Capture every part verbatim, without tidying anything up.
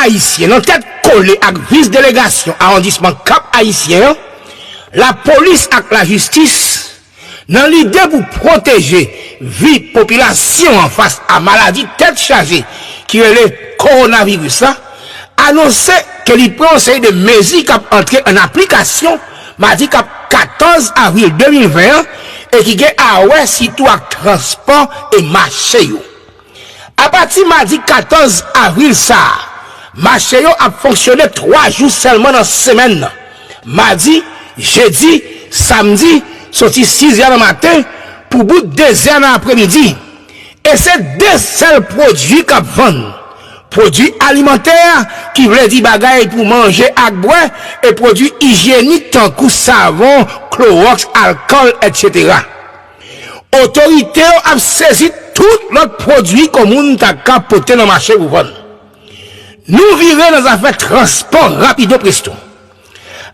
Ayisyen nan tèt kole ak vis delegasyon awondisman Kap Ayisyen an, lapolis ak lajistis, nan lide pou pwoteje vi popilasyon an fas a maladi tèt chaje ki rele kowonaviris la, anonse ke li pran yon seri de mezi k ap antre an aplikasyon madi k ap katòz avril de mil ven an e ki gen a wè sitou ak transpò e mache yo. Apati madi katòz avril sa a, mache yo ap fonksyone twa jou sèlman nan semèn nan, madi, jedi, samdi, soti sizè nan maten pou bout dezè nan apremidi. E se de sèl pwodui k ap vann: pwodui alimantè, ki vle di bagay pou manje ak bwè, e pwodui ijyenik tankou savon, klowòks, alkòl, etsetera. Otorite yo ap sezi tout lòt pwodui ke yon moun ta ka pote nan mache pou vann. Nou vire nan zafè transpò rapido presto.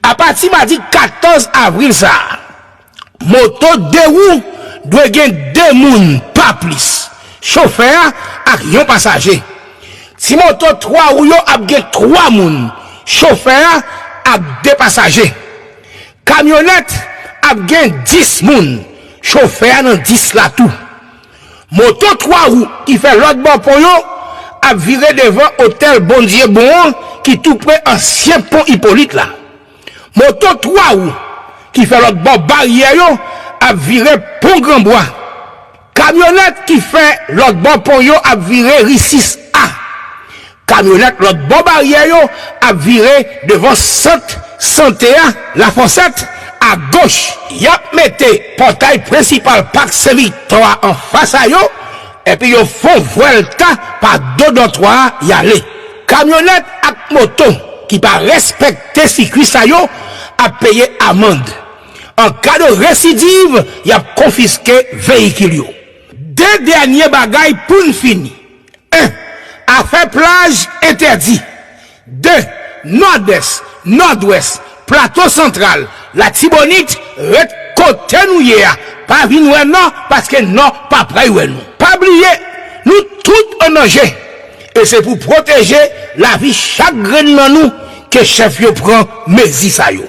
Apati madi katòz avril sa a, moto de wou dwe gen de moun, pa plis, chofè a ak yon pasaje. Ti moto twa wou yo ap gen twa moun, chofè a ak de pasaje. Kamyonèt ap gen dis moun, chofè a nan dis la tou. Moto twa wou ki fè lòt bò pon yo ap vire devan otèl Bondye Bon an ki tou pre ansyen pon Ipolit la. Moto twa wou ki fè lòt bò baryè yo ap vire pon Granbwa. Kamyonèt ki fè lòt bò pon yo ap vire ri sis A. Kamyonèt lòt bò baryè yo ap vire devan sant sante a Lafòsèt agoch. Y ap mete pòtay prensipal Pak Sen Viktwa anfas a yo, epi yo fè yon vwèlta pa do dòtwa a y ale. Kamyonèt ak moto ki pa respekte sikui sa yo ap peye amann. An ka de residiv, y ap konfiske veyikil yo. De dènye bagay pou n fini. En, afè plaj entèdi. De, Nòdès, Nòdwès, Plato Santral, Latibonit, ret kote nou ye a. Pa vin wè nò, paske nò pa pral wè nou. Pa bliye, nou tout an danje. E se pou pwoteje lavi chak grenn nan nou ke chèf yo pran mezi sa yo.